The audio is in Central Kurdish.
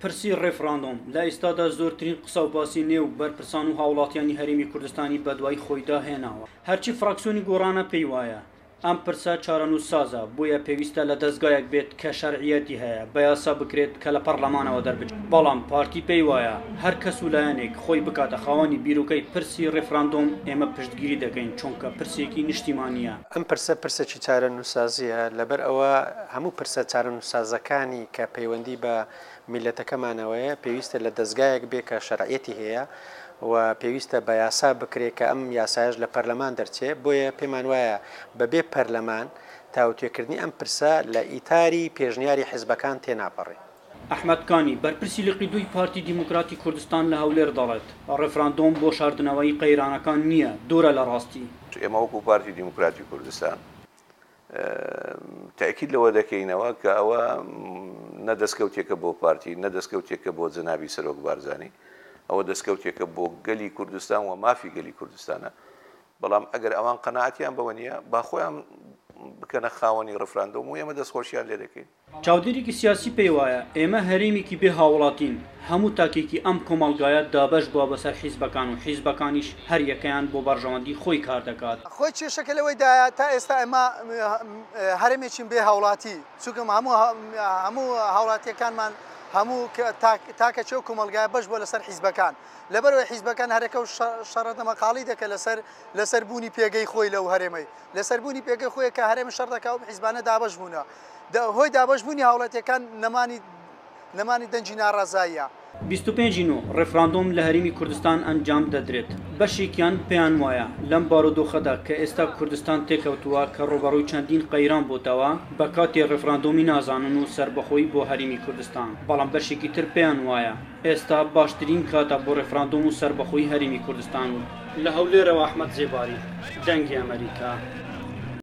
پرسی ڕێفراندۆم لە ئێستادا زۆرترین قسە و باسی نێو بەرپرسان و هاوڵاتیانی هەرێمی کوردستانی بەدوای خۆیدا هێناوە. هەرچی فراکسیۆنی گۆڕانە پێی وایە ئەم پرسە چارەنووسسازە، بۆیە پێویستە لە دەزگایەک بێت کە شەرعیەتی هەیە، بە یاسا بکرێت کە لە پەڕلەمانەوە دەربچێت. بەڵام پارتی پێی وایە هەر کەس و لایەنێک خۆی بکاتە خاوەنی بیرۆکەی پرسی ڕیفراندۆم ئێمە پشتگیری دەکەین چونکە پرسێکی نیشتیمانییە. ئەم پرسە پرسێکی چارەنووسسازییە، لەبەر ئەوە هەموو پرسە چارەنووسسازەکانی کە پەیوەندی بە میللەتەکەمانەوەیە پێویستە لە دەزگایەک بێ کە شەرعیەتی هەیە و پێویستە بە یاسا بکرێ کە ئەم یاسایەش لە پەرلەمان دەرچێ، بۆیە پێمان وایە بەبێ پەرلەمان تاوتوێکردنی ئەم پرسە لە ئیتاری پێشنیاری حزبەکان تێناپەڕێ. ئەحمەد کانی، بەرپرسی لقی دووی پارتی دیموکراتی کوردستان لە هەولێر دەڵێت، ڕێفراندۆم بۆ شاردنەوەی قەیرانەکان نییە، دوورە لە ڕاستی. ئێمە وەکو پارتی دیموکراتی کوردستان تەئکید لەوە دەکەینەوە کە ئەوە نە دەستکەوتێکە بۆ پارتی، نە دەستکەوتێکە بۆ جەنابی سەرۆک بارزانی، ئەوە دەستکەوتێکە بۆ گەلی کوردستان و مافی گەلی کوردستانە. بەڵام ئەگەر ئەوان قەناعەتیان بەوە نییە، با خۆیان بکەنە خاوەنی ڕفراندۆم و ئێمە دەستخۆشیان لێ دەکەین. چاودێرێکی سیاسی پێیوایە، ئێمە هەرێمێکی بێ هاوڵاتین، هەموو تاکێکی ئەم کۆمەڵگایە دابەش بووە بەسەر حیزبەکان و حیزبەکانیش هەر یەکەیان بۆ بەرژەوەندی خۆی کار دەکات. خۆی کێشەکە لەوەیدایە تا ئێستا ئێمە هەرێمێکین بێ هاوڵاتی، چونکە هەموو هەموو هاوڵاتیەکانمان هەموو تاکەکی ئەو کۆمەڵگایە بەش بووە لەسەر حیزبەکان، لەبەرئەوەی حیزبەکان هەرەکە و شەڕە دەمەقاڵی دەکەن لەسەر لەسەر بوونی پێگەی خۆی لەو هەرێمەی. لەسەر بوونی پێگەی خۆی کە هەرێم شەڕ دەکا و حیزبانە دابەش بوونە. هۆی دابەش بوونی هاوڵاتیەکان نەمانی نەمانی دەنگی ناڕەزاییە. 25 ی نۆ، ڕێفراندۆم لە هەرێمی کوردستان ئەنجام دەدرێت، بەشێکیان پێیان وایە لەم بارودۆخەدا کە ئێستا کوردستان تێکەوتووە کە ڕووبەڕووی چەندین قەیران بۆتەوە بە کاتی ڕێفراندۆمی نازانن و سەربەخۆیی بۆ هەرێمی کوردستان، بەڵام بەشێکی تر پێیان وایە ئێستا باشترین کاتە بۆ ڕێفراندۆم و سەربەخۆیی هەرێمی کوردستان و لە هەولێرەوە ئەحمەد زێباری، دەنگی ئەمەریکا.